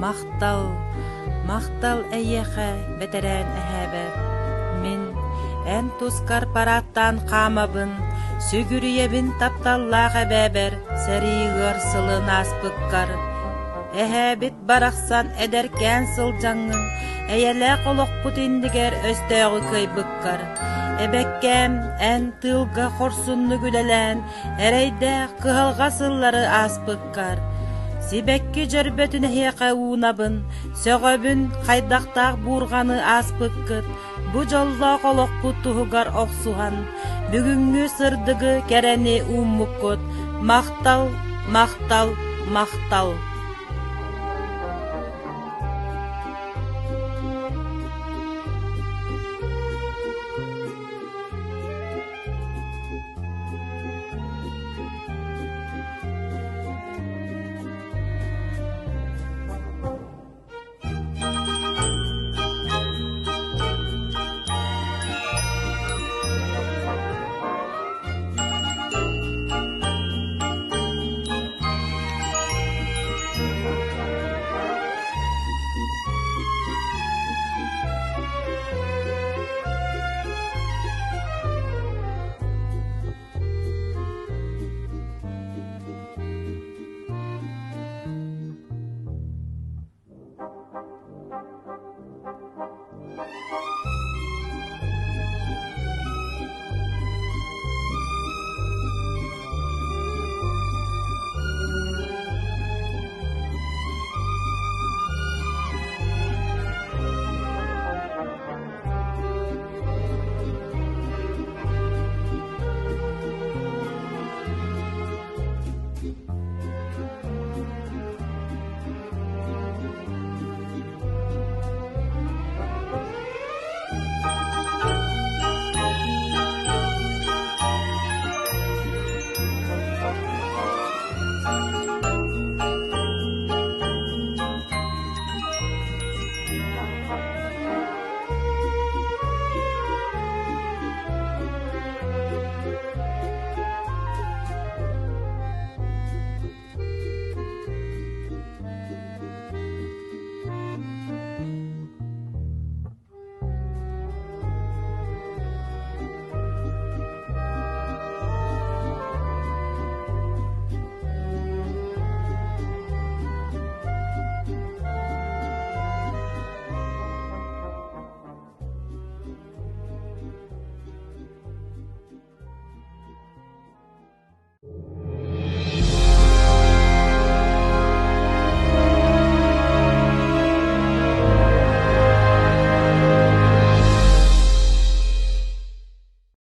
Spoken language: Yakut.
Махтал, махтал эйиэхэ, бэтэрээн эһээбэр. Мин эн тускар парааттаан хаамабын, сүгүрүйэбин тапталлаах эбээбэр сэрии ыар сылын ааспыккар. Эһээбит барахсан эдэркээн сылдьаҥҥын, эйэлээх олохпут иннигэр өстөөҕү кыайбыккар. Эбэккээм, эн тыылга хорсуннук үлэлээн, эрэйдээх кыһалҕа сыллары ааспыккар. Сибэкки дьөрбөтүн эһиэхэ уунабын, сөҕөбүн хайдахтаах буурҕаны ааспыккыт, бу дьоллоох олохпут туһугар охсуһан, бүгүҥҥү сырдыгы кэрэни ууммуккут. Махтал, махтал, махтал!